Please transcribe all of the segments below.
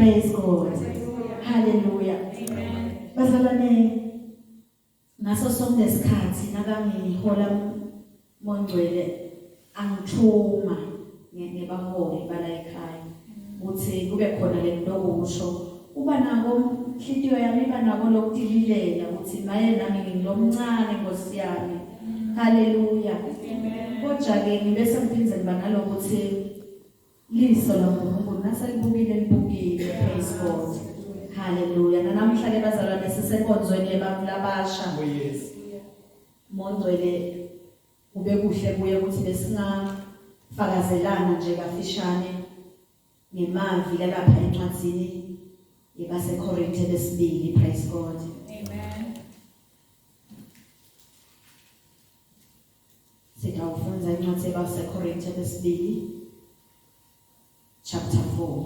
Praise God. Hallelujah. Amen. Bazalwane ngaso sonke isikhathi nakangihola mongcwele angithuma ngebaholi bala ekhaya ukuthi kube khona lento kusho uba nako inhlitiyo yami iba nako lokutililela ukuthi maye nami ngilomncane Nkosi yami. Haleluya. Kodwa ke ngibese ngiphindze ngiba nalokuthi liso laNkulunkulu naselibukile libukile. Praise God. Haleluya. Namhla ke bazalwane sisenkonzweni yebantu labasha. Oh yes. Mongcwele kube kuhle kuye ukuthi besingafakazelana nje kafishane ngemavi lalapha encwadzini yebaseKorinte besibili. Praise God. Amen. Sitawufundza incwadi yebaseKorinte besibili chapter 4.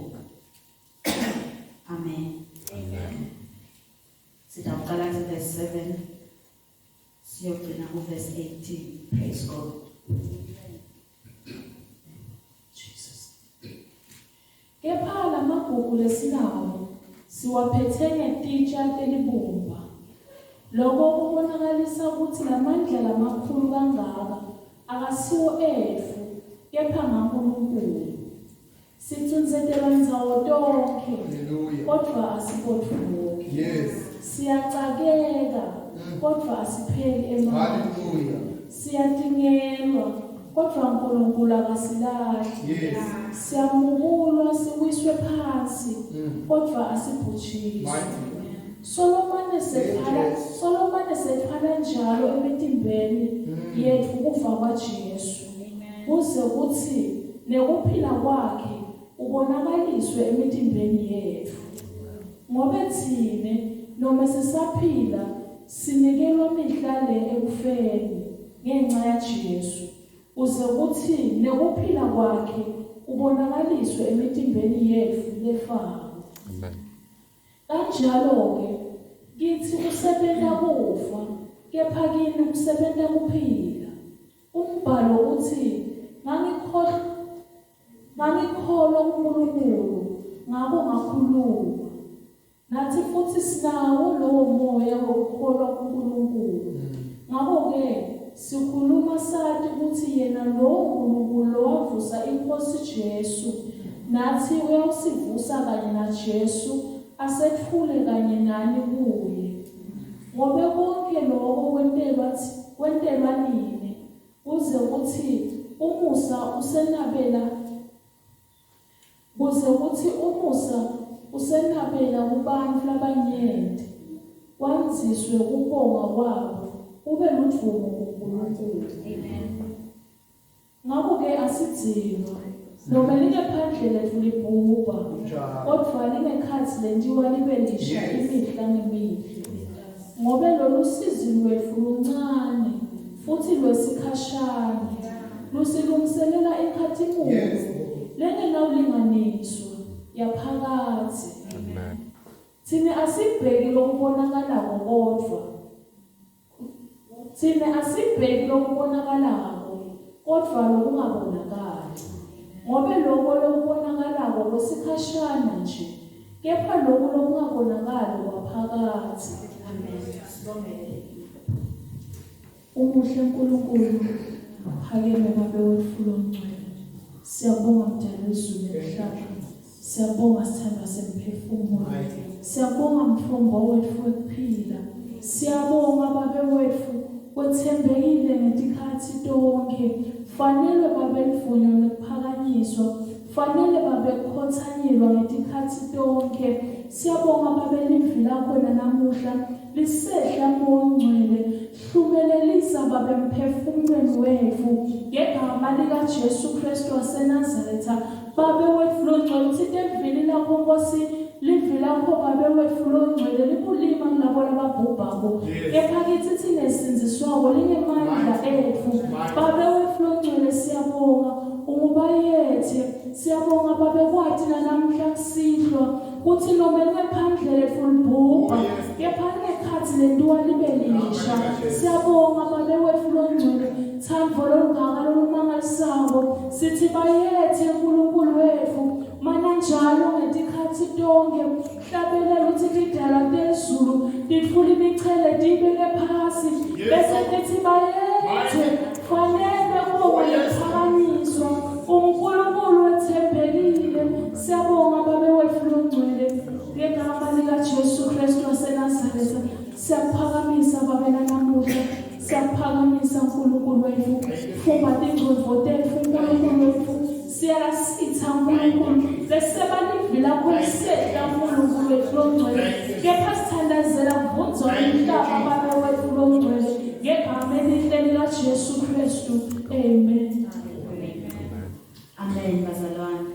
Amen. Amen. Sitawuqala ku verse 7 siyogcina ku verse 18. Praise God. Jesus. Kepha lamagugu lesinawo siwaphethe ngetitsha telibumba. Lokho kubonakalisa ukuthi lamandla lamakhulu kangaka akasiwo etfu kepha ngaNkulunkulu. Sicindzetelwa ndzawo tonkhe Hallelujah. kodvwa asibotfuki. Yes. Siyacakeka kodvwa asipheli emandla. Hallelujah. Siyatingelwa kodvwa uNkulunkulu akasilahli. Yes. Siyamukulwa siwiswe phansi kodvwa asibhujiswa. Mighty. Solomane sethwala Yes. Solomane sethwala njalo emitimbeni yetfu kufa kwaJesu. Kuze kutsi nekuphila kwakhe kubonakaliswe emitimbeni yetfu. Ngobe tsine noma sisaphila sinikelwa mihla le ekufeni ngenxa yaJesu kuze kutsi nekuphila kwakhe kubonakaliswe emitimbeni yetfu lefako. Amen. Kanjalo-ke kitsi kusebenta kufa kepha kini kusebenta kuphila. Umbhalo utsi ngangikholwa kuNkulunkulu ngako ngakhuluma. Nathi futhi sinawo lowo moya wokukholwa kuNkulunkulu. Ngakho-ke sikhuluma sati kutsi yena lowo Nkulunkulu lowavusa iNkhosi Jesu nathi uyawusivusa kanye naJesu asetfule kanye nani kuye. Ngobe konke lokho kwentelwa nine kuze kutsi umusa usenabela kuze kutsi umusa usenabela kubantfu labanyenti kwandziswe kubonga kwabo kube ludvumo kuNkulunkulu. Amen. Ngakho-ke asidzinwa noma lingephandle letfu libhubha Kunjalo. kodvwa lingekhatsi lentiwa libe lisha Yes. imihla ngemihla. Ngobe lolu sizi lwetfu luncane futhi lwesikhashana lusilungiselela inkhatimulo Yes. lengenawulinganiswa yaphakadze. Amen. Tsine asibheki lokubonakalako kodvwa Tsine asibheki lokubonakalako kodvwa lokungabonakali. Ngobe loko lokubonakalako kwesikhashana nje kepha loku lokungabonakali kwaphakadze. Amen. Sibongele. Umuhle uNkulunkulu phakeme babe wetfu longcwele. Siyabonga mdali wezulu nemhlaba. Siyabonga sithandwa semphefumulo. Siyabonga mthombo wetfu wekuphila. Siyabonga babe wetfu wetsembekile ngetikhatsi tonkhe. Fanele babe livunywa nekuphakanyiswa. Fanele babe kukhotsanyelwa ngetikhatsi tonkhe. Siyabonga babe livi lakho nanamuhla lisehla Moya Ongcwele. Hlumelelisa babe mphefumulweni wetfu ngegama lika Jesu Kristu waseNazaretha. Babe wetfu longcwele utsite evini lakho Nkosi livi lakho babe wetfu longcwele likulima kulabo lababhubhako. Yes. Kepha kitsi tsine sindziswako lingemandla etfu. Babe wetfu longcwele siyabonga ungubayethe. Siyabonga babe kwati nalamhla kusihlwa kutsi noma lingephandle letfu libhubha Oh, yes. kepha lingekhatsi lentiwa libe lisha. Amen. Siyabonga babe wetfu longcwele thandvo lolungaka lolumangalisako sithi bayethe uNkulunkulu wetfu. Mana njalo ngetikhatsi tonkhe hlabelela utsi tidalwa tezulu titfula imichele tiyibeke phasi bese tithi bayethe fanele kubongwa nekuphakanyiswa uNkulunkulu wethembekile. Siyabonga Babe wetfu longcwele ngegama likaJesu Kristu waseNazaretha. Siyakuphakamisa Babe nanamuhla, siyakuphakamisa Nkulunkulu wetfu. Fumba tingcondvo tetfu Nkulunkulu wetfu. Siyasitha Nkulunkulu leseba livi lakho lisehla Nkulunkulu wetfu longcwele. Kepha sithandazela kuvundzwa umhlaba Babe wetfu longcwele ngegama elihle likaJesu Kristu. Amen. Amen bazalwane.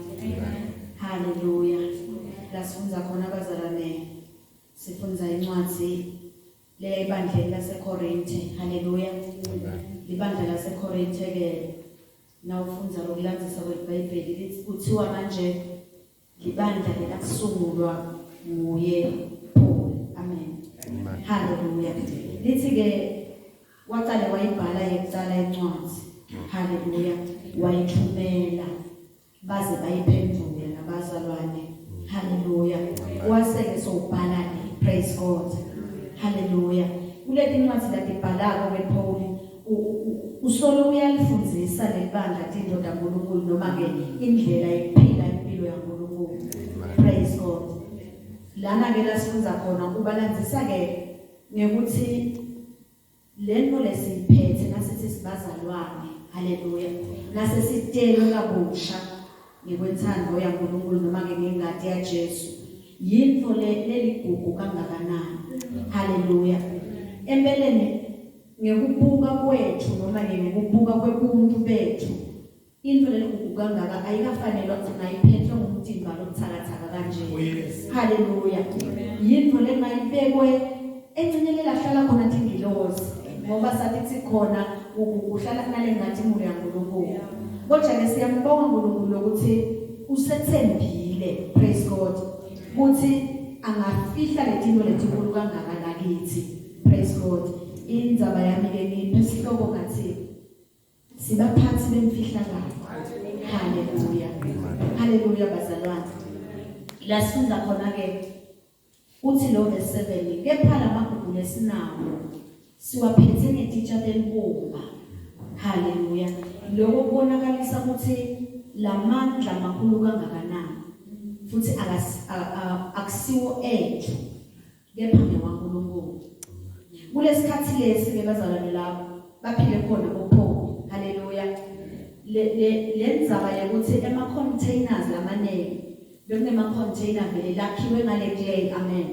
Hallelujah. Lasifundza khona bazalwane sifundza incwadzi leya ebandleni laseKorinte. Hallelujah. Libandla laseKorinte ke nawufundza lokulandzisa kweBhayibheli lithi kuthiwa manje libandla lelasungulwa nguye Paul. Amen. Hallelujah. Lithi ke waqale wayibhala yekucala incwadzi. Hallelujah. Wayithumela baze bayiphendvule labazalwane. Hallelujah. Wase ke sowubhala ke praise God. Hallelujah. Kuleti incwadzi latibhalako ke Paul usolo uyalifundzisa lelibandla tintfo taNkulunkulu noma ke indlela yekuphila impilo yaNkulunkulu. Praise God. Lana ke lasifundza khona ubalandzisa ke ngekuthi lento lesiyiphethe nasithi sibazalwane haleluya nasesitelwe kabusha ngekwenthando yaNkulunkulu noma ke ngengati yaJesu yintfo le leligugu kangakanani haleluya empeleni ngekubuka kwethu noma ke ngekubuka kwebuntu bethu Intfo leligugu kangaka ayikafanelwa kutsi ingayiphetfwe ngumtimba lobutsakatsaka kanje. Oh, yes. Haleluya. Yintfo lengayibekwe encenye lelahlala khona tingilozi ngoba sathi kutsi khona kuhlala kunalengatimulo yaNkulunkulu. Kodwa ke siyambonga uNkulunkulu lokuthi usethembile praise God ukuthi angafihla letintfo letinkulu kangaka lakithi praise God. Indzaba yami ke ngiphe sihloko ngathi Sibaphathi bemfihlakalo. Haleluya. Haleluya bazalwane. La sifunda khona ke uthi lo verse 7 kepha lamagugu lesinawo siwaphethe ngetitsha telibumba. Haleluya. Lokho kubonakalisa ukuthi lamandla makhulu kangakanani futhi akusiwo ethu kepha ngewaNkulunkulu. Kulesikhathi lesi ke bazalwane labo baphile khona boPaul. Haleluya. Le le lendzaba yokuthi ema containers lamaningi bekunema container vele lakhiwe ngale clay. Amen.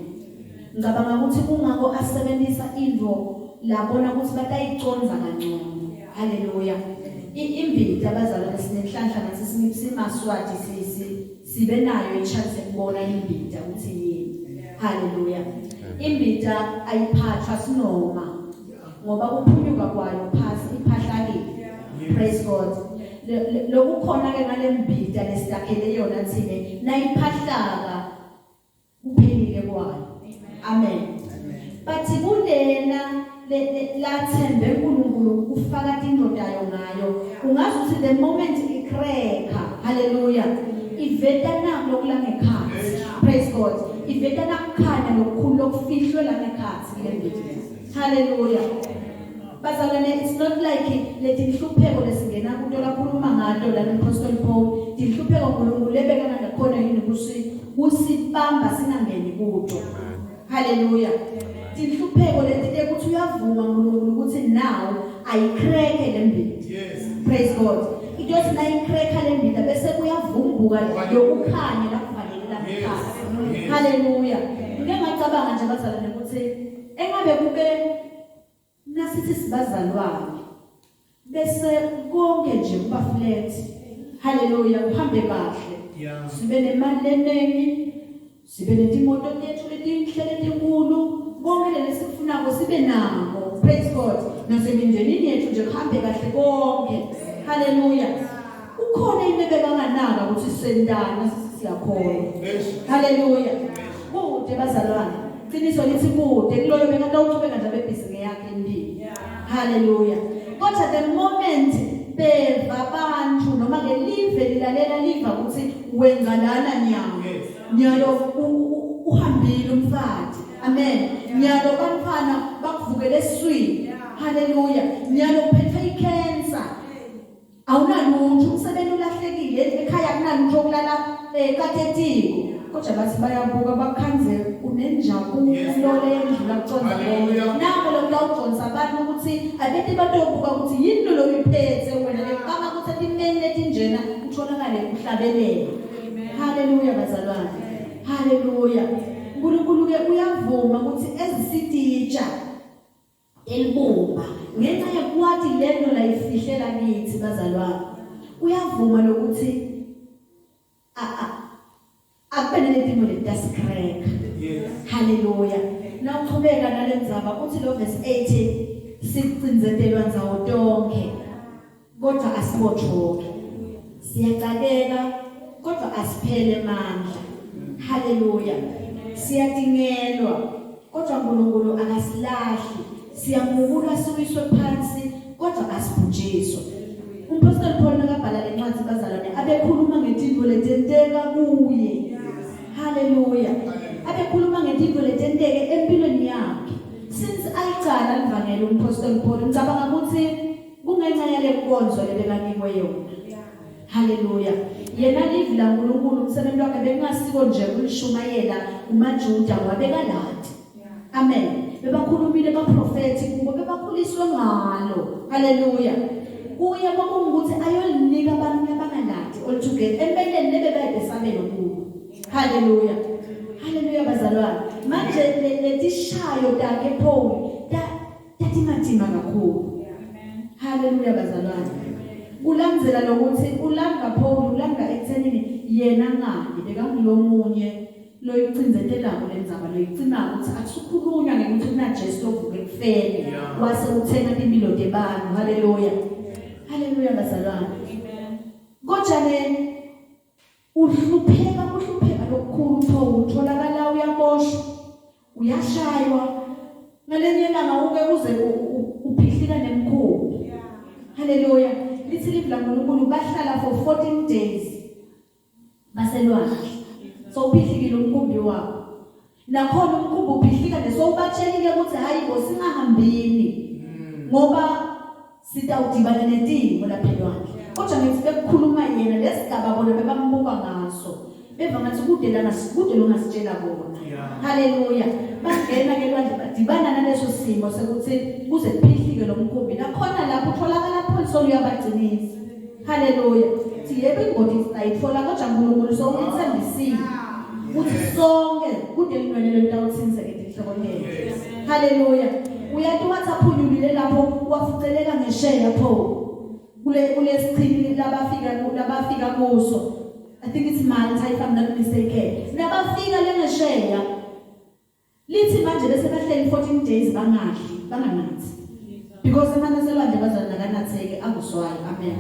Ngicabanga ukuthi kungako asebenzisa intfo labona ukuthi batayicondza kangcono. Haleluya. Imbita bazalwane sinenhlanhla nathi simaswati sisi sibe nayo ichance yokubona imbita ukuthi yini. Haleluya. Imbita ayiphathwa sinoma ngoba kuphunyuka kwayo phasi iphahlakile. Praise God. Lokukhona ke ngalembita lesitakhele yona thine nayiphahlaka kuphelile kwayo. Amen. Bathi kulena lathembe uNkulunkulu ufaka tindoda yayo ngayo ungazi ukuthi the moment icracker hallelujah iveta naku lokulangekhatsi praise God iveta nakukhanya lokukhulu lokufihlwe la ngekhatsi kule mbita hallelujah bazalwane it's not like letinhlupheko lesingena kuto lakhuluma ngato la Apostle Paul tinhlupheko uNkulunkulu lebekana nakhona yini kusi kusibamba singangeni kuto Haleluya. Tinhlupheko leti tekuthi uyavuma uNkulunkulu ukuthi now ayicrack lembita. Yes. Praise God. Itothi nayicrack lembita bese kuyavumbuka lokukhanya lakuvalele lapha. Yes. Haleluya. Ngike ngacabanga nje bazalwane ukuthi engabe kube nasithi sibazalwane bese konke nje kuba flat. Haleluya kuhambe kahle. Yeah. Sibe nemali lenengi sibe netimoto tethu letinhle letinkulu konke lesikufunako sibe nako praise God nasemindenini yethu nje kuhambe kahle konke haleluya ukhona into ebekanganaka ukuthi sendana siyakholwa Yes. haleluya kude bazalwane qiniso lithi kude kuloyo bekade uchubeka nje abebhizi ngeyakhe impilo haleluya kodwa the moment Beva bantfu noma ke live lilalela liva ukuthi wenza lana nyalo. Nyalo uhambile umfati. Amen. Nyalo bantfwana bakuvukele eswini. Haleluya. Nyalo uphethe icancer. Awunalutho umsebenzi ulahlekile ekhaya kunalutho okulala katetiko. Kodwa bathi bayabuka bakhanze unenjabulo lendlula kuconza Hallelujah. konke. Nako lokutawuconsa abantu ukuthi abete batobuka ukuthi yini lo uyiphethe wena lecabanga ukuthi etimeni letinjena utholakale uhlabelela. Haleluya bazalwane. Haleluya. uNkulunkulu ke uyavuma ukuthi ezisititsha elibumba ngenxa yokuwathi lento layifihlela kithi bazalwane. Uyavuma lokuthi akube neletimo letasikreka. Yes. Haleluya. Nawuchubeka nalendzaba uthi lo verse 18 sicindzetelwa ndzawo tonke kodwa asibothoki. Siyacakeka kodwa asiphele amandla. Haleluya. Siyatingelwa kodwa uNkulunkulu akasilahli. Siyamukula siwiswe phansi kodwa asibhujiswa. Umpostoli Paul nakabhala lencwadi bazalwane abekhuluma ngetintfo letenteka kuye. Haleluya. Abekhuluma ngetintfo letenteke empilweni yakhe. Since ayicala livangeli umpostoli Paul ngicabanga ukuthi kungenxa yale nkonzo lebekanikwe yona. Haleluya. Yena livi laNkulunkulu umsebenzi wakhe bekungasiko nje kulishumayela kumaJuda wabekalati. Amen. Bebakhulumile baprofeti kubo bebakhuliswe ngalo. Haleluya. Kuye kwakungukuthi ayolinika abantu labangalati altogether empeleni lebebede sabelo kubo. Haleluya. Haleluya bazalwane. Manje letishayo takhe Paul tatimatima kakhulu. Haleluya bazalwane. Kulandzela lokuthi ulanga Paul ulanga ekuthenini yena ngani bekangulomunye loyicindzetelako lendzaba loyicimako ukuthi akusukhulunywa ngekuthi kuna Jesu lovuke ekufeni wase uthenga timpilo tebantu. Haleluya. Haleluya bazalwane. Kodwa ke uhlupheka kuhlupheka lokukhulu Paul utholakala uyaboshwa uyashaywa ngalenye ilanga uke uze uphihlika nemkhumbi. Haleluya. Lithi livi laNkulunkulu bahlala for 14 days baselwandle. So uphihlikile umkhumbi wabo. Nakhona umkhumbi uphihlika nje sowubatshelile ukuthi hayi bo singahambini ngoba sitawudibana netimo lapha elwandle. Kodwa ngithi bekukhuluma yena lesigaba bona bebambuka ngaso. Beva ngathi kude lana kude longasitshela kona. Haleluya. Bangena ke elwandle badibana naleso simo sekuthi kuze kuphihlike lo mkhumbi. Nakhona lapho utholakala Paul soluyabagcinisa. Haleluya. Thi yebo ingoti sayithola kodwa uNkulunkulu sowuthembisile ukuthi sonke kude linwele lentawuthinzeke tinhloko tethu. Haleluya. Uyathi wathi aphunyulile lapho wafuceleka ngesheya pho. Kule kulesichini labafika kuso. I think it's Malta if I'm not mistaken. Nabafika lengesheya lithi manje bese bahleli 14 days bangadli banganathi. Because amanzi aselwandle bazalwane akanatheke akuswayo. Amen.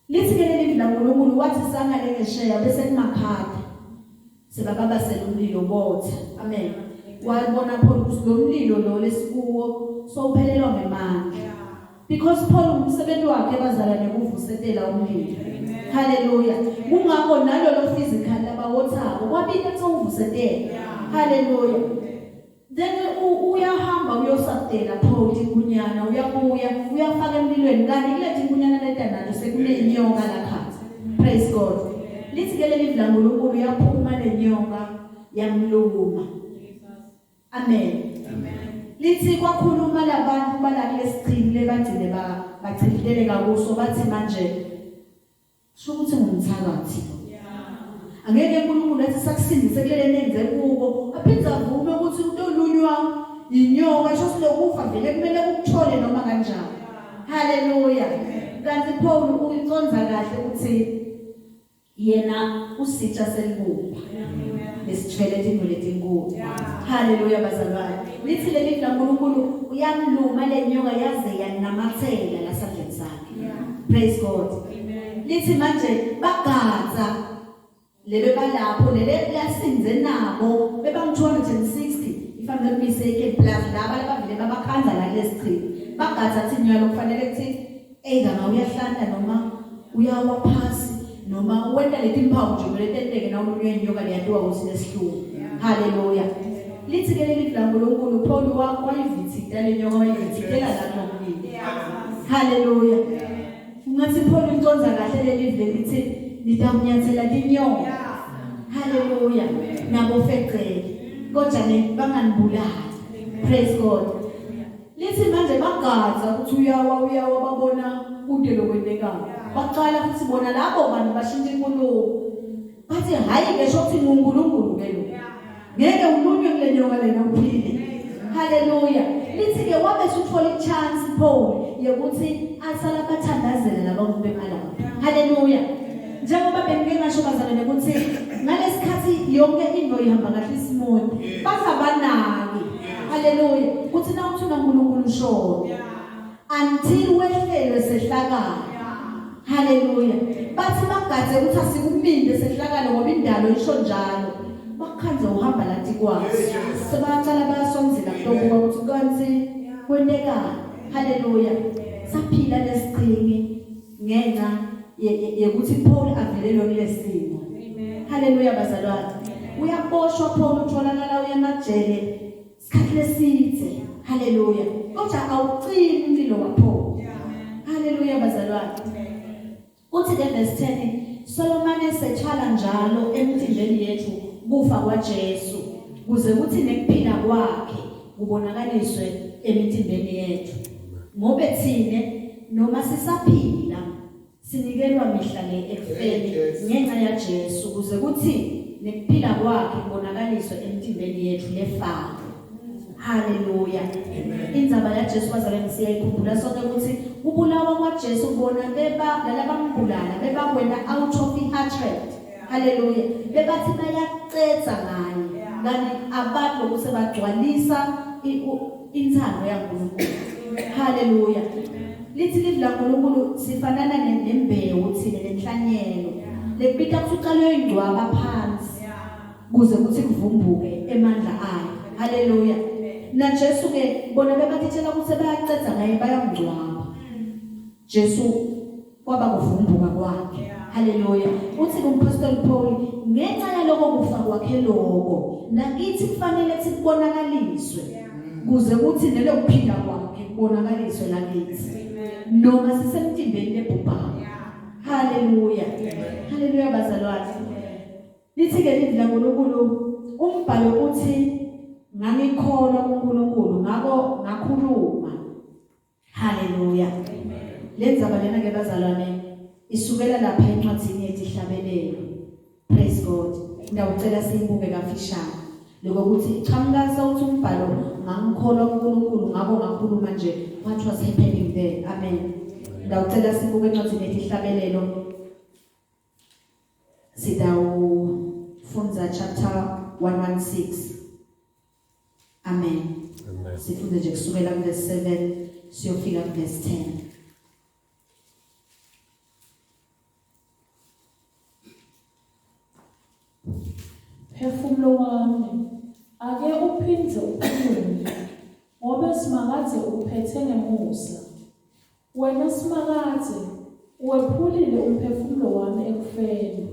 Lithi ke leli laNkulunkulu wathi sangale ngesheya bese kumakhada. Sebababasela umlilo botha. Amen. Wabona Paul ukuthi lo mlilo lo lesikuwo sowuphelelwa ngemandla. Because Paul umsebenzi wakhe bazalwane kuvusetela umlilo. Hallelujah. Kungakho nalolo physical labawothako kwabika sowuvusetela. Hallelujah. Then uyahamba uyosabdela Paul tinkunyana uyabuya uyafaka emlilweni kanti kuleti inkunyana letanato sekunenyoka lakhathi. Praise God. Lithi ke leli laNkulunkulu uyaphuma lenyoka yamluma. Amen. Amen. Lithi kwakhuluma labantu bala kulesichini lebagcine bachithileleka kuso bathi manje sho ukuthi ngumthakathi. Angeke uNkulunkulu athi sakusindise kulele nenze kuko aphindze avume ukuthi utolunywa inyoka sho silokufa vele kumele ukuthole noma kanjani. Haleluya. Kanti Paul uyiconza kahle ukuthi yena usitsha selibumba lesithwele tintfo letinkulu. Haleluya bazalwane. Lithi leli laNkulunkulu uyamluma lenyoka yaze yanamathela lasandleni sakhe. Praise God. Lithi manje bagadza lebe balapho lele lasinze nabo bebang 260 if I'm not mistaken plus laba labavele babakhanza la kulesichibi bagadza thi nyalo kufanele kuthi Either nga uyahlanta noma uyawa phasi noma wenta letimphawu nje kumele tenteke na ulunywe inyoka leyatiwa ukuthi nesihlungu. Haleluya. Lithi ke leli laNkulunkulu Paul wayivithita le nyoka wayivithitela la kulomlilo. Haleluya. Ungathi Paul uconza kahle leli livi lelithi nitawunyathela tinyoka. Haleluya. Nabo fecele. Kodwa ne banganibulali. Praise God. Lithi manje bagadza ukuthi uyawa uyawa babona kude lokwentekayo. Baqala futhi bona labo bantu bashintsha inkulumo. Bathi hayi ke sho ukuthi nguNkulunkulu ke lo. Ngeke ulunywe kule nyoka lena uphile. Haleluya. Lithi ke wabe usuthola ichance Paul yokuthi asala bathandazela laba bantu bemalapha. Haleluya. Njengoba bengike ngasho bazalwane ukuthi ngalesikhathi yonke into ihamba kahle smooth. Bangabanaki. Haleluya. Kuthi na uthi uNkulunkulu ushona. Until wehlelwe sehlakalo. Haleluya. Bathi bagadze ukuthi asikuminde sehlakalo ngoba indalo isho njalo. Bakhanze uhamba lathi kwazi. Sebaqala bayasonzela kutobuka ukuthi kanti kwentekani. Haleluya. Saphila lesiqhingi ngenxa yekuthi Paul avelelwe kulesimo. Haleluya bazalwane. Uyaboshwa Paul utholakala uyemajele isikhathi leside. Haleluya. Kodwa awucimi umlilo waPaul. Haleluya bazalwane. Uthi ke verse 10 Solomane setshala njalo emtimbeni yethu kufa kwaJesu kuze kuthi nekuphila kwakhe kubonakaliswe emitimbeni yethu. Ngobe thine noma sisaphila sinikelwa mihla le ekufeni ngenxa yaJesu kuze kuthi nekuphila kwakhe kubonakaliswe emtimbeni yethu lefako. Haleluya. Indzaba yaJesu bazalwane siyayikhumbula sonke ukuthi kubulawa kwaJesu bona beba lalabambulala bebakwenta out of hatred. Haleluya. Bebathi bayacetha ngaye. Kanti abantu ukuthi bagcwalisa inthando yaNkulunkulu. Haleluya. Lithi livi laNkulunkulu sifanana nembewu thina nenhlanyelo. Lekubita ukuthi uqale uyingcwaba phansi. Kuze kuthi kuvumbuke emandla ayo. Haleluya. Na Jesu ke bona bebathitshela ukuthi bayacetha ngaye bayamngcwaba. Jesu kwaba kuvumbuka kwakhe. Haleluya. Uthi kumpostoli Paul ngenxa yaloko kufa kwakhe lokho nakithi kufanele sikubonakaliswe kuze kuthi nelokuphila kwakhe kubonakaliswe lakithi noma sisemtimbeni lebhubhayo. Haleluya. Haleluya bazalwane. Lithi ke livi laNkulunkulu umbhalo uthi ngangikholwa kuNkulunkulu ngako ngakhuluma. Haleluya. Lenzaba lena ke bazalwane isukela lapha encwadini yetihlabelelo. Praise God. Ngiyawucela siyibuke kafishane. Lokuthi iqhamuka sawuthi umbhalo ngangikholwa kuNkulunkulu ngako ngakhuluma nje what was happening there. Amen. Ngiyawucela sibuke encwadini yetihlabelelo Sitawufundza chapter 116. Amen. Amen. Sifunde nje kusukela ku verse 7 siyofika ku verse 10. Phefumulo wami ake uphindze uphumule ngobe Simakadze uphethe ngemusa. Wena Simakadze, uwephulile umphefumulo wami ekufeni,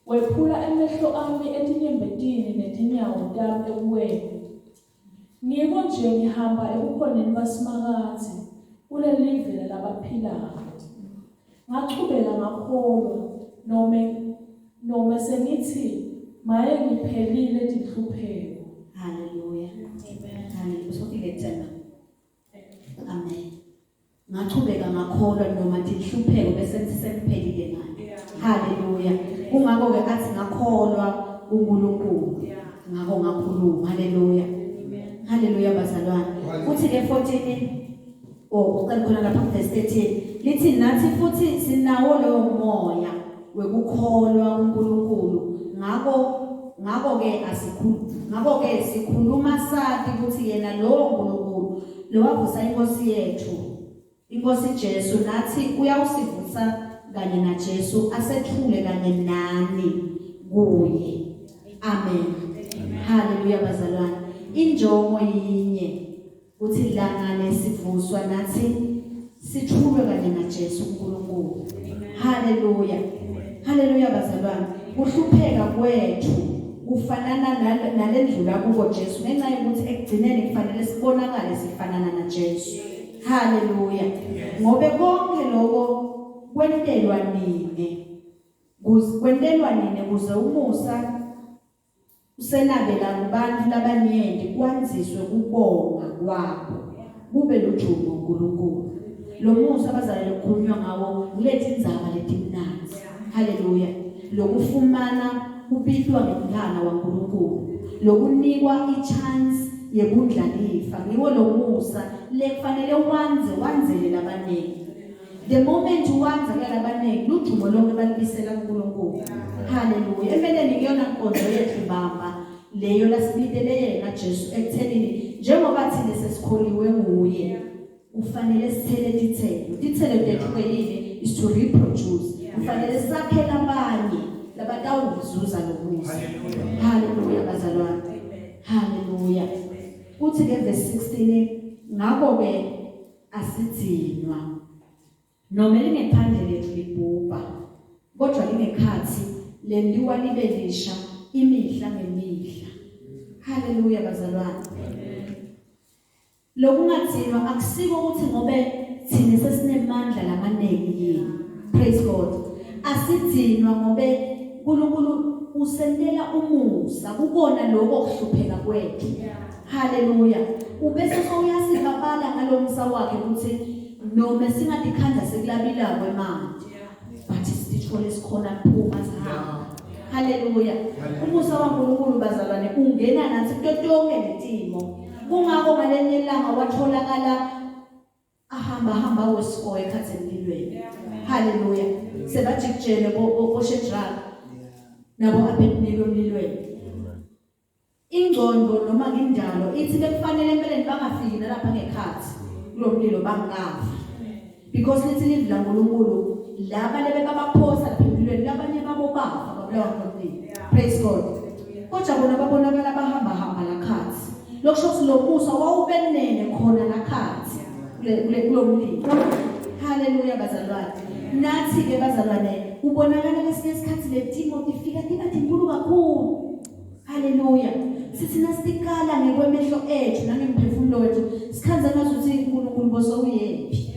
wephula emehlo ami etinyembetini netinyawo tami ekuweni. Ngiko nje ngihamba ebukhoneni baSimakadze kulelive lalabaphilako. Ngachubeka ngakholwa nome nome sengithi maye ngiphelile tinhlupheko. Haleluya. Amen. Haleluya. Sofike kuthena. Amen. Ngachubeka ngakholwa noma tinhlupheko bese sengiphelile ngayo. Haleluya. Kungakho ke athi ngakholwa kuNkulunkulu. Ngakho ngakhuluma. Haleluya. Haleluya bazalwane. Uthi ke 14 oh uqala khona lapha verse 13 lithi nathi futhi sinawo lowo moya wekukholwa kuNkulunkulu ngakho ngakho ke asikhulu ngakho ke sikhuluma sathi ukuthi yena lowo uNkulunkulu lowavusa inkosi yethu inkosi Jesu nathi uyawusivusa kanye naJesu asethule kanye nani kuye. Amen. Haleluya bazalwane. Injongo yinye uthi langa lesivuswa nathi. Sithulwe kanye naJesu uNkulunkulu. Haleluya. Haleluya bazalwane. Kuhlupheka kwethu kufanana nalendlula kubo Jesu ngenxa yokuthi ekugcineni kufanele sibonakale sifanana naJesu. Haleluya. Ngobe konke lokho kwentelwa nini? Kwentelwa nini kuze umusa usenabela kubantu labanyenti kwandziswe kubonga kwabo kube lujumo uNkulunkulu. Lo musa abazalwane lokukhulunywa ngawo kuletha indzaba letimnandzi. Haleluya. Lokufumana kubitwa ngemntwana waNkulunkulu, lokunikwa ichance yebundlalifa ngiwo lo musa lekufanele wandze wandzele labaningi. The moment wandza kulabaningi lujumo lonke balibisela kuNkulunkulu. Haleluya. Empeleni kuyona nkonzo yethu mbamba leyo lasibitele yena Jesu ekuthenini njengoba thina sesikholiwe nguye kufanele sithele tithelo. Tithelo tethu ke yini is to reproduce. Kufanele sakhe labanye labatawuzuza lomusa. Haleluya bazalwane. Haleluya. Uthi ke verse 16 ngakho ke asidzinwa noma lingephandle lethu libhubha kodwa lingekhathi leliwa libe lisha imihla ngemihla. Haleluya bazalwane. Lokungadzinwa akusiko ukuthi ngobe thina sesinemandla lamaningi yini. Praise God. Asidzinwa ngobe uNkulunkulu usentela umusa kubona lokho kuhlupheka kwethu. Haleluya. Ubese sowuyasibabala ngalomsa wakhe ukuthi noma singatikhandla sekulabila kwemanti. But sithole sikhona kuphuma sihamba. Haleluya. Umusa waNkulunkulu bazalwane ungena nathi kuto tonke letimo. Kungakho ngalenye ilanga watholakala ahamba hamba wesiko ekhathi emlilweni. Haleluya. Sebajikijele bo Shadrach nabo Abednego emlilweni. Ingcondo noma ngendalo ithi bekufanele empeleni bangafiki nalapha ngekhathi kulomlilo bangafi. Because lithi livi laNkulunkulu laba lebe babaphosa lapha emlilweni labanye babo bafa babulawa ngomlilo. Praise God. Kodwa bona babonakala bahamba hamba lakhathi. Lokusho ukuthi lo musa wawubenene khona lakhathi kule kule kulomlilo. Haleluya bazalwane. Nathi ke bazalwane kubonakala lesinye isikhathi letimo tifika tiba tinkulu kakhulu. Haleluya. Sithi nasitikala ngekwemehlo ethu nangemphefumulo wethu sikhanze ngazuthi uNkulunkulu boso uyephi.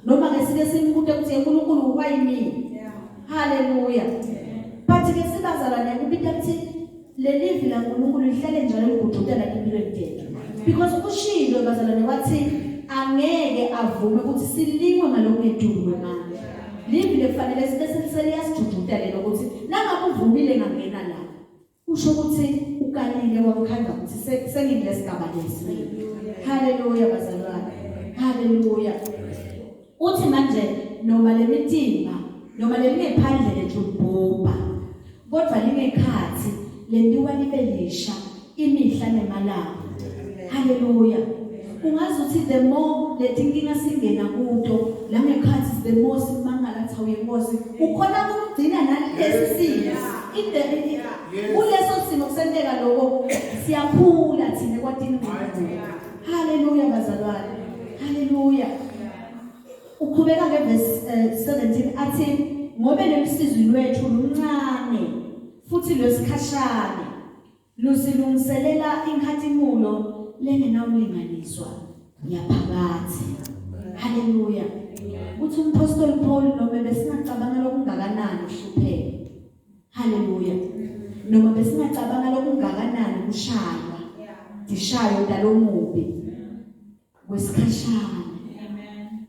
Noma ke sike simbute ukuthi uNkulunkulu why me? Haleluya. But ke sibazalwane kubita ukuthi lelivi laNkulunkulu lihlale njalo ligudlutela empilweni tethu. Because ushilo bazalwane wathi angeke avume ukuthi silingwe ngalokungetulu kwemandla. Livi lekufanele sibe seliyasijujuta lelo ukuthi nangabe uvumile ngangena la. Usho ukuthi ukalile wamkhanda ukuthi sengilesigaba lesi. Haleluya bazalwane. Haleluya. Uthi manje noma lemitimba noma lelingephandle lethu libhubha kodwa lingekhathi lentiwa libe lisha imihla nemalanga. Haleluya. Ungazi uthi the more letinkinga singena kuto langekhathi the more simangala athi awuyenkosi ukhona ukugcina nalesi simo in the kuleso simo kusenteka lokho siyakhula thina kwatini uNkulunkulu. Haleluya bazalwane. Haleluya. Uqhubeka ke verse 17 athi ngobe lolusizi lwethu luncane futhi lwesikhashana lusilungiselela inkhatimulo lengenawulinganiswa yaphakadze. Haleluya. Uthi umpostoli Paul noma besingacabanga lokungakanani ukuhlupheka. Haleluya. Noma besingacabanga lokungakanani ukushaywa. Dishayo dalomubi. Kwesikhashana. Amen.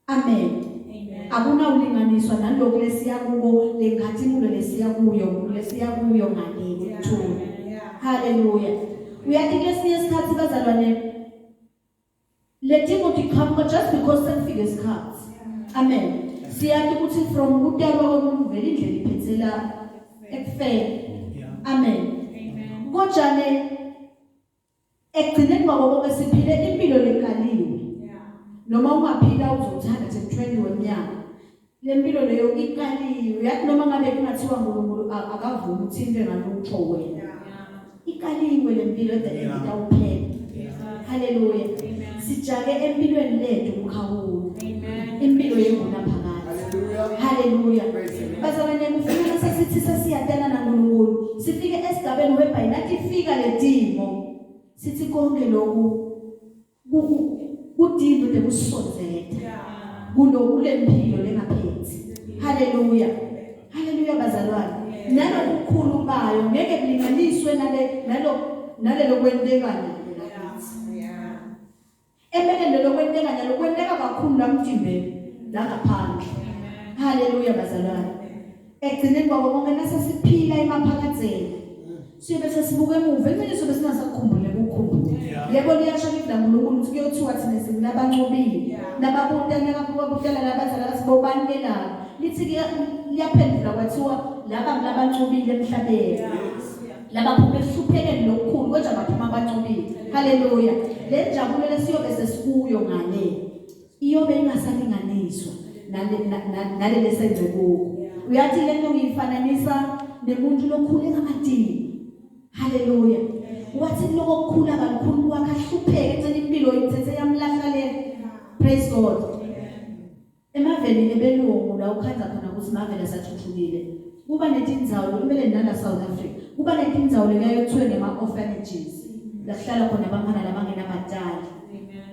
Amen. Amen. Akunawulinganiswa nalokhu lesiya kuko lenkhatimulo lesiya kuyo lesiya kuyo ngale kuthula. Haleluya. Uyathi kulesinye isikhathi bazalwane letimo tiqhamuka just because sekufike isikhathi. Amen. Siyathi ukuthi from kutalwa komuntu vele indlela iphethela ekufeni. Amen. Amen. Kodwa ne ekugcineni kwako konke siphile impilo lekaliwe. Noma ungaphila uzothanda 20 weminyaka. Lempilo leyo ikaliwe. Uyathi noma ngabe kungathiwa uNkulunkulu akavumi uthinte ngalutho wena. Ikaliwe lempilo at the end itawuphela. Haleluya. Sijake empilweni lethu umkhawulo. Impilo yengunaphakadze. Haleluya. Bazalwane kufuneka sesithi sesiyatana naNkulunkulu. Sifike esigabeni whereby natifika letimo sithi konke lokhu kudinto tekusondzeta kulempilo lengaphethi. Haleluya. Haleluya bazalwane. Nalokukhulu bayo ngeke kulinganiswe nale nalo nalelo kwenteka nalo lakithi. Empeleni lelo kwenteka nalo kwenteka kakhulu lamtimbeni la ngaphandle. Haleluya bazalwane. Ekugcineni kwabo konke nasesiphila emaphakadzeni siyobe sesibuka emuva empeleni sobe singasakukhumbuli ukukhumbula. Yebo liyasho livi laNkulunkulu ukuthi kuyothiwa thina singulabanqobile. Nababuta nakabutela labazala bathi bobani ke laba. Lithi ke liyaphendula kwathiwa laba ngulabanqobile emhlabeni. Labaphuma ekuhluphekeni lokukhulu kodwa baphuma banqobile. Haleluya. Le njabulo lesiyobe sesikuyo ngale iyobe ingasalinganiswa nale nale lesenze kuko. Uyathi lento ngiyifananisa nemuntu lokhule kamadini. Haleluya. Wathi kuloko kukhula kakhulu kwakhe ahlupheke ecela impilo imthethe yamlahla le. Praise God. Emaveni ebelungu la ukhandza khona ukuthi mavele asathuthukile. Kuba netindzawo kumele nala South Africa. Kuba netindzawo lekuyaye kuthiwe ngema orphanages. La kuhlala khona abantwana labangenabatali.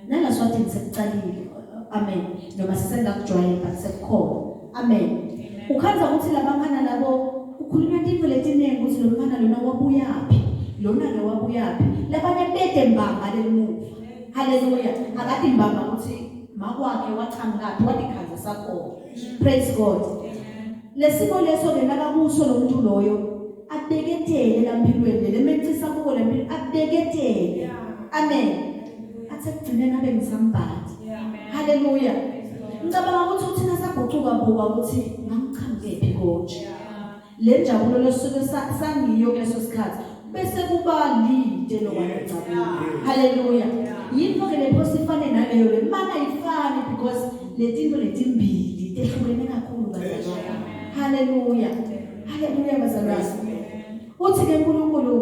Nala Swatini sekucalile. Amen. Noma sisengakujwayeli but sekukhona. Amen. Ukhandza ukuthi labantwana labo kukhulunywa tintfo letiningi ukuthi lo mfana lona wabuyaphi. Lona ke wabuyaphi. Labanye bede mbamba lelimuva. Haleluya. Akati mbamba ukuthi makwakhe wachamukaphi watikhandza sakhona. Praise God. Lesimo leso ke nakakuso lo muntu loyo abeketele lampilweni lemecisa kuko lempilo abeketele. Amen. Athi ekugcineni abe ngisambhathi. Haleluya. Ngicabanga ukuthi uthina sagucuka buka ukuthi ngangiqhamukephi konje. Le njabulo lesuke sangiyo kuleso sikhathi bese kuba lide lokwanegcabulo. Haleluya. Yinto ke lepho sifane naleyo le mana ifani because letinto letimbili tehlukene kakhulu bazalwane. Haleluya. Haleluya bazalwane. Uthi ke uNkulunkulu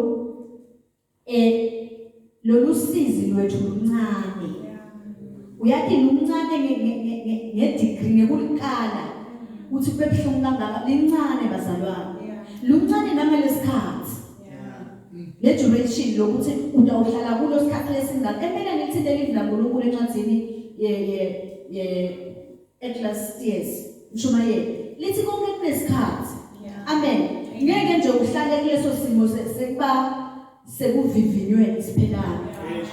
lolu sizi lwethu luncane. Uyathi luncane nge degree ngekulikala uthi kube buhlungu kangaka lincane bazalwane. Luncane nangalesikhathi. Le duration lokuthi utawuhlala kulo sikhathi lesingaka. Empeleni lithi leli laNkulunkulu encwadini ye ye ye Ecclesiastes Mshumayeli lithi konke kunesikhathi. Amen. Ngeke nje uhlale kuleso simo sekuba sekuvivinyweni siphelana.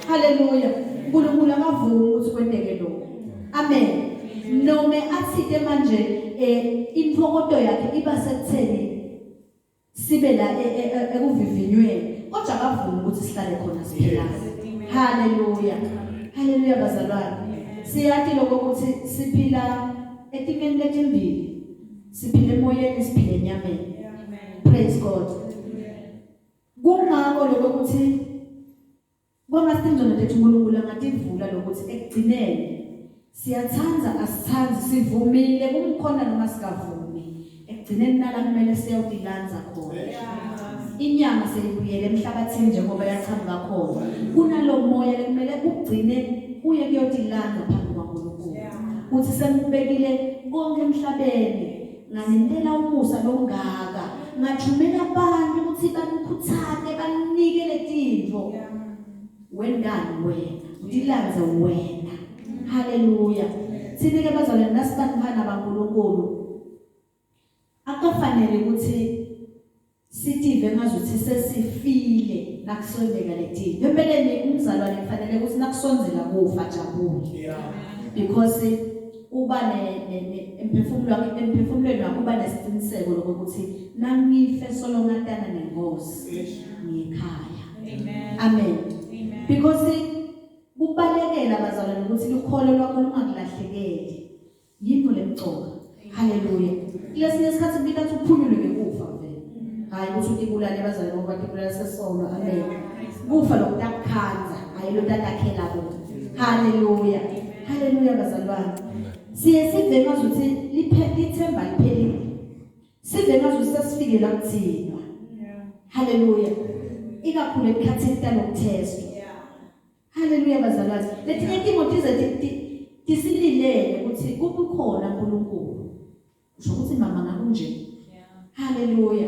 Haleluya. uNkulunkulu akavumi ukuthi kwenteke lokho. Amen. Nome athite manje intfokoto yakhe iba sekutheni sibe la ekuvivinyweni kodwa akavumi ukuthi sihlale khona siphelana. Haleluya. Haleluya bazalwane. Siyati lokho ukuthi siphila etimeni letimbili. Siphila emoyeni siphila enyameni. Praise God. Kungako lokho ukuthi Kwangathi tethu uNkulunkulu angativula lokuthi ekugcineni siyathandza asithandi sivumile kumkhona noma sikavumi ekugcineni nala kumele siyawutilandza khona. Inyama seyibuyele emhlabathini njengoba yachamuka khona. Kunalo moya lekumele ugcine uye kuyotilandza phambi kwaNkulunkulu. Uthi sengikubekile konke emhlabeni nganentela umusa longaka ngathumela abantu ukuthi banikhuthate banike letintfo. Wendani wena utilandze wena. Haleluya. Thina ke bazalwane nasibantwana baNkulunkulu akufanele ukuthi sitive ngazuthi sesifile nakusondeka letinto. Empeleni umzalwane kufanele ukuthi nakusondzela kufa jabule. Because uba ne emphefumulo wakhe emphefumulweni wakhe uba nesiqiniseko lokuthi nangife solo ngatana nenkosi ngikhaya. Amen. Amen. Because kubalekela bazalwane ukuthi lukholo lwakho lungakulahlekeli. Yinto lemcoka. Haleluya. Kulesinye isikhathi kubita ukuthi uphunyulwe ngekufa vele. Hayi ukuthi utibulale bazalwane ngoba tibulala sesono. Amen. Kufa lokutakukhandza, hayi lotatakhela kona. Haleluya. Haleluya bazalwane. Siye sive ngazuthi lithemba liphelile. Sive ngazuthi sesifike la kuthinwa. Haleluya. Ikakhulu ekhathini talokuthestwa. Haleluya bazalwane. Letinye timo tize tisililele ukuthi kubukhona uNkulunkulu. Usho ukuthi mama ngakunje. Haleluya.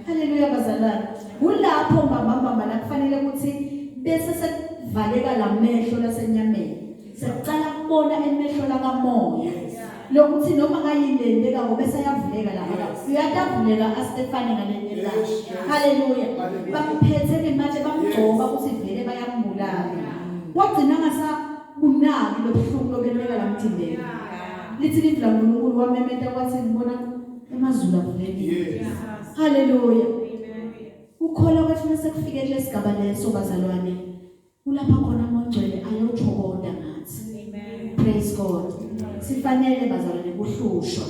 Haleluya bazalwane. Kulapho mama mama la kufanele ukuthi bese sekuvaleka lamehlo lasenyameni. Sekuqala kubona emehlo lakamoya. Lokuthi noma ngayini lenteka ngoba seyavuleka la. Uyatavuleka aStefane ngalenye ilanga. Haleluya. Bamphethe ngemanje bamgcoba ukuthi vele bayambulala. Wagcina ngasabunaki lobuhlungu lobenteka lamthimbeni. Lithi livi laNkulunkulu wamemeta kwathi ngibona emazulu avulekile. Haleluya. Ukholwa kwethu nasekufike kulesigaba leso bazalwane kulapha khona amongcwele ayothokoda ngathi. Praise God. Sifanele bazalwane kuhlushwa.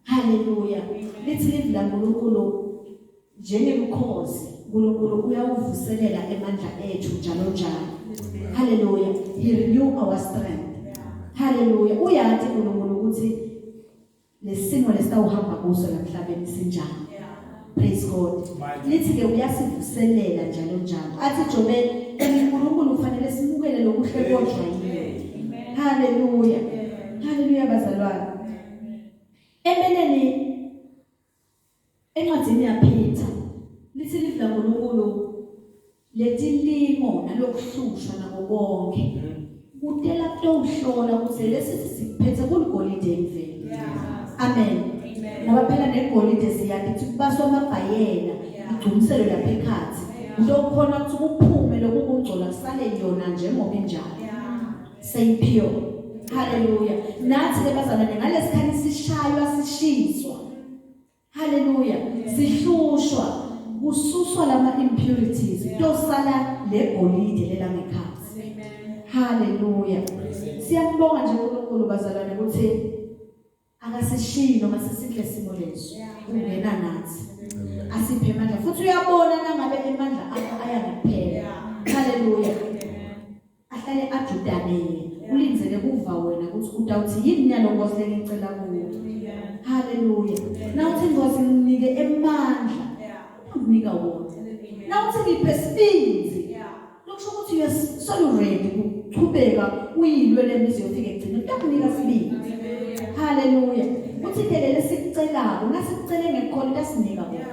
Haleluya. Lithi livi laNkulunkulu njengelukhozi uNkulunkulu uyawuvuselela emandla ethu njalo njalo. Haleluya. He renew our strength. Haleluya. Uyathi uNkulunkulu ukuthi lesimo lesitawuhamba kuso lamhlabeni sinjani. Praise God. Lithi ke uyasivuselela njalo njalo. Athi Jobe uNkulunkulu kufanele simukele lokuhle kodwa yini. Haleluya. Haleluya bazalwane. Empeleni encwadini yaPeter lithi livi laNkulunkulu letilingo nalokuhlushwa nako konke kutela kutowuhlola ukuthi lesi siphethe kuligolide emvelo. Amen. Ngoba phela negolide siyathi ukuthi kubaswa amabhayela igcumiselo lapha ekhathi utokhona ukuthi kuphume lokukungcola kusale yona njengoba injalo. Seyipure. Haleluya. Nathi ke bazalwane ngalesikhathi sishaywa sishiswa. Haleluya. Sihlushwa kususwa lama impurities tosala legolide lela ngekhathi. Haleluya. Siyambonga nje uNkulunkulu bazalwane ukuthi akasishiyi noma sesikule simo leso. Ungena nathi. Asiphe amandla futhi uyabona nangabe emandla akho aya ngekuphela. Haleluya. Ahlale ajudane yena. Ulindzele kuva wena ukuthi utawuthi yini nyalo Nkosi lengicela kuwe. Haleluya. Nawuthi Nkosi nginike emandla. Ukunika wona. Nawuthi ngiphe sibindzi. Lokusho ukuthi you are so ready ukuchubeka uyilwe lemizi yofika egcine utakunika sibindzi. Haleluya. Uthi ke lesikucelako nasikucele ngekukholwa utasinika kona.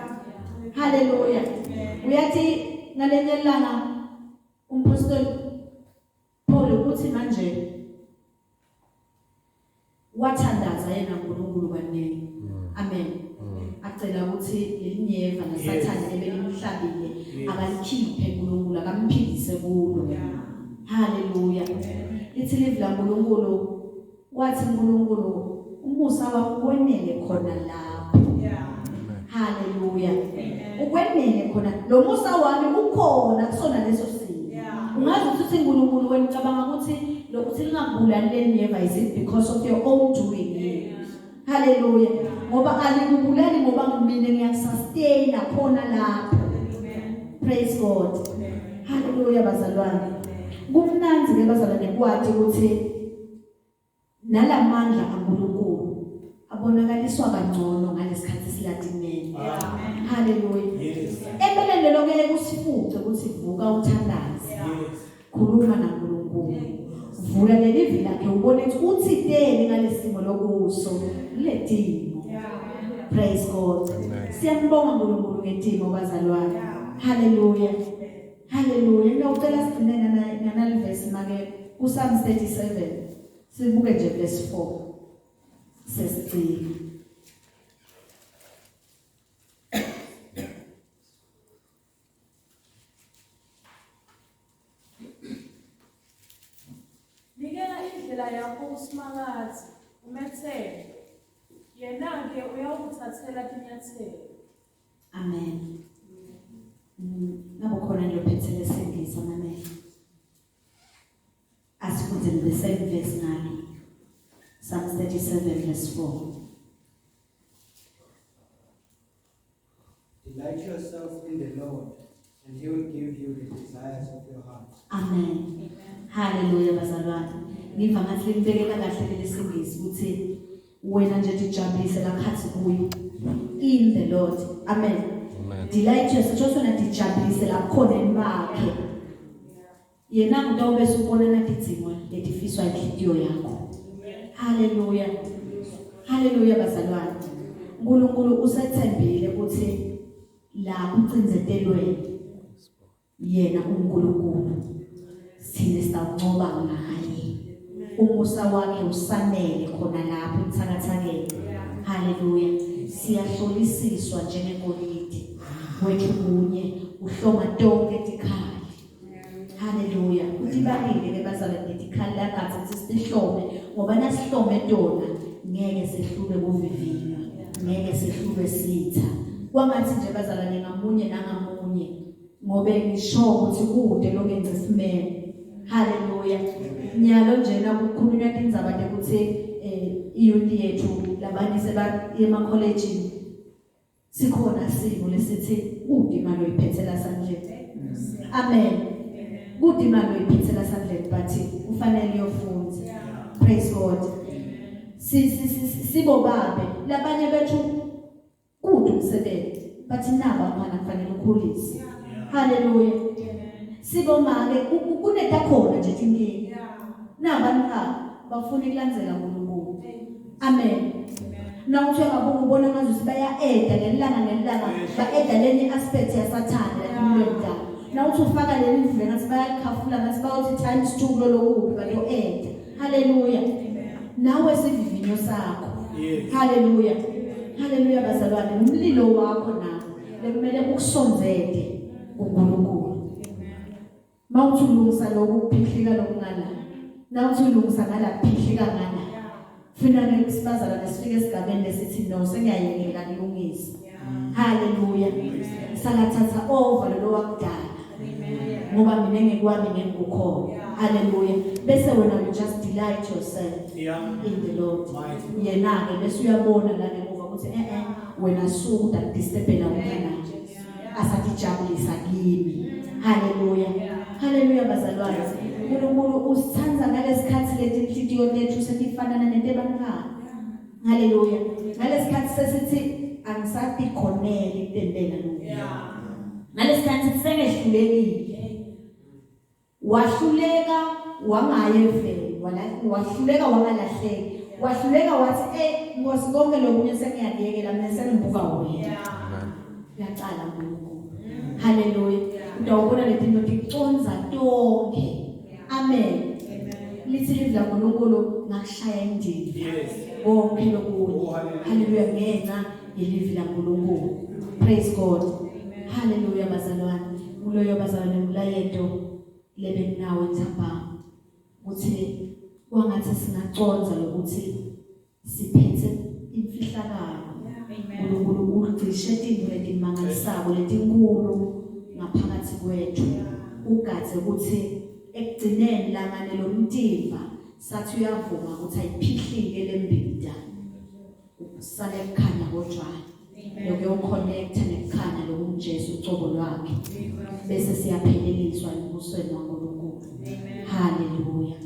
Haleluya. Uyathi ngalenye ilanga Umpostoli Paul uthi manje wathandaza yena uNkulunkulu kaningi. Amen. Acela ukuthi lelinyeva naSathane ebelimhlabile akalikhiphe uNkulunkulu akamphilise kulo. Haleluya. Lithi livi laNkulunkulu wathi uNkulunkulu umusa wakho wenele khona lapho. Haleluya. Ukwenele khona lo musa wami ukhona kusona leso simo. Ungazi ukuthi uNkulunkulu wena ucabanga ukuthi lokuthi lingakubulali lelinyeva is it because of your own doing? Haleluya. Ngoba alikubulali ngoba mina ngiyakusustain khona lapho. Praise God. Haleluya bazalwane. Kumnandzi ke bazalwane kwathi ukuthi nalamandla kaNkulunkulu abonakaliswa kangcono ngalesikhathi silatimele. Haleluya. Yes. Empeleni lelo ke kusifuce ukuthi vuka uthandaze. Yes. Khuluma naNkulunkulu. Vula leli vi lakhe ubone ukuthi uthiteni ngalesimo lokuso kuletimo. Praise God. Siyambonga uNkulunkulu ngetimo bazalwane. Hallelujah. Hallelujah. Ngiyocela sigcine ngana nganalivesi make ku Psalms 37. Sibuke nje verse 4. Sesigcina. Nikela indlela yakho kuSimakadze, umethembe. Yena-ke uyawukuthathela tinyathelo. Amen. Nabo khona lophethe lesingisi amamele. Asifundzeni the same verse ngalo. Psalms 37 verse 4. Delight yourself in the Lord, and he will give you the desires of your heart. Amen. Hallelujah bazalwane. Ngiva ngathi limbekela kahle lesingisi ukuthi wena nje tijabulise lakhathi kuyo. In the Lord. Amen. Amen. Delight yourself, just wena tijabulise la khona bakhe. Yena utawube usubona natidzingo letifiswa inhlitiyo yakho. Haleluya. Haleluya bazalwane. uNkulunkulu usethembile ukuthi la kucinzetelweni yena uNkulunkulu sithine sitawuncoba ngaye. Umusa wakhe usanele khona lapho emthakathakeni. Haleluya. Siyahlolisiswa njengegolide. Kwethu kunye uhloma tonke tikhali. Haleluya. Utibalile ke bazalwane letikhali lakathi ukuthi sihlome ngoba nasihlome tona ngeke sehlulwe kuvivinywa, ngeke sehlulwe sitha. Kwangathi nje bazalwane ngamunye nangamunye ngobe ngisho ukuthi kude longenza isimemo. Haleluya. Nyalo njena kukhulunywa tindzaba tekuthi eh iyouth yethu labanye seba ema college sikhona simo lesithi kude imali oyiphethela sandleni. Amen. Kude imali oyiphethela sandleni but kufanele uyofunda. Praise God. Si sibo babe labanye bethu kude umsebenzi but naba mfana kufanele ukhulise. Hallelujah. Sibomake kunetakhona nje tinkinga. Naba bantwana bafuna ukulandzela uNkulunkulu. Amen. Nawuthi uyababuka ubona ngazuthi baya-eda ngelanga ngelanga ba-eda lenye aspect yasathane la empilweni tabo. Nawuthi ufaka leli mvule ngathi bayalikhafula ngathi bawuthi times 2 kulolo kubi bayo-eda. Haleluya. Nawe sivivinyo sakho. Haleluya. Haleluya bazalwane umlilo wakho nawe lekumele ukusondzele kuNkulunkulu. Mawuthi ulungisa lokhu kuphihlika lokungala. Nawuthi ulungisa ngala kuphihlika ngala. Funa ke sibazalwane sifike esigabeni lesithi no sengiyayekela kulungisa. Haleluya. Salathatha over lo wakudala. Ngoba mina ngekwami ngekukhona. Haleluya. Bese wena you just delight yourself in the Lord. Yena ke bese uyabona la ngemuva ukuthi eh eh wena suku udakudisturbela umntana. Asatijabulisa kimi. Haleluya. Haleluya bazalwane. uNkulunkulu usithanda ngalesikhathi leti inhlitiyo tethu setifanana netebantwana. Haleluya. Ngalesikhathi sesithi angisatikhoneli kutentela lokhu. Ngalesikhathi sengehlulekile. Wahluleka wangaya eveni, wahluleka wangalahleki. Wahluleka wathi eh Nkosi konke lokunye sengiyakuyekela mina sengibuka wena. Uyacala uNkulunkulu. Haleluya. Utawubona letinto ticonza tonke. Amen. Lithi livi laNkulunkulu ngakushaya indiva. Yes. Konke lokunye. Oh, hallelujah. Haleluya ngenxa yelivi laNkulunkulu. Praise God. Haleluya bazalwane. Kuloyo bazalwane umlayeto lebenginawo ethambama ukuthi kwangathi singaconza lokuthi siphethe imfihlakalo. uNkulunkulu ugcishe tinto letimangalisako letinkulu ngaphakathi kwethu. Ugadze ukuthi ekugcineni langane lomtimba sathi uyavuma ukuthi ayiphihlike lembida. Usale kukhanya kodwa lokuyoconnecta nekukhanya lokunguJesu ucobo lwakhe. Bese siyapheleliswa embusweni waNkulunkulu. Haleluya.